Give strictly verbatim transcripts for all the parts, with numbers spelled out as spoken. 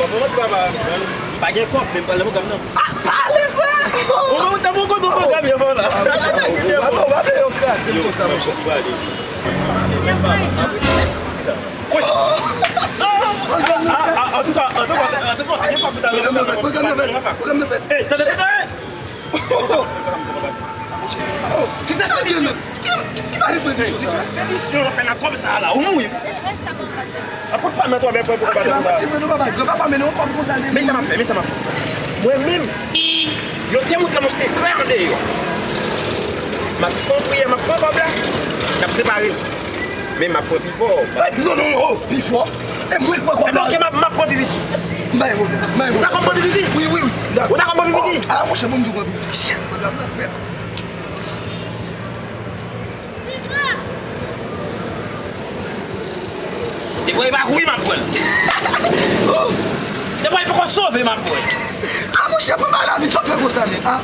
Bon, mwen pa, pa gen kòb, men m pale pwogram nan. Ah, pale, frè! Ou konn, ou konn pwogram yo, frè, la. Gade, gade, gade, yo kraze m konsa, monchè. Antouka, antouka, antouka, antouka, antouka, pwogram nan fèt, pwogram nan fèt, pwogram nan fèt. Ey, tande, tande, tande. Se sa, se sa, se sa. Ki, ki pa respè di sa? Ekspedisyon, nou fè nan kòb sa la, ou mouri. Apot pa nan twò bèk pou pa sa. Ti vre nou papa, granpapa mennen yon kòb konsa de. Men sa m ap fè, men sa m ap fè. Mwen menm, yo te montre m yon sekrè andeyò. M ap fè yon priyè, m ap pran kòb la, n ap separe. Men m ap pran pi fò. Eh, non, non, non, oh, pi fò. E mwen k pran kòb la. Ebyen, oke, m ap, m ap pran pi piti. M bay pwoblèm, m bay pwoblèm. Ou dakò m pran pi piti? Wi, wi, wi, m dakò. Ou dakò m pran pi piti? Oh, ah, monchè, bon, m di w pran pi piti. Shit, pwogram nan fèt. Depi w pa kouri, m ap pran l. Depi w poko sove, m ap pran l. Ah, monchè, pran m a la vit, sa w fè konsa, men? Ah,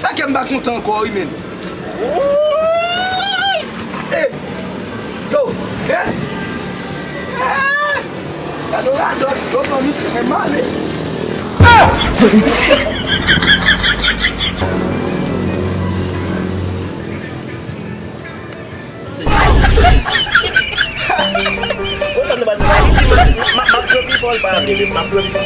fè kè m pa kontan ankò, wi, men. Wouy! Eh, yo, eh, eh, gade yon radòt, yo pran misye, men m ale. Ah! Bon, sa nou pa di la. M, m, m ap jwe pi fò, l pa vini, m ap jwe pi fò.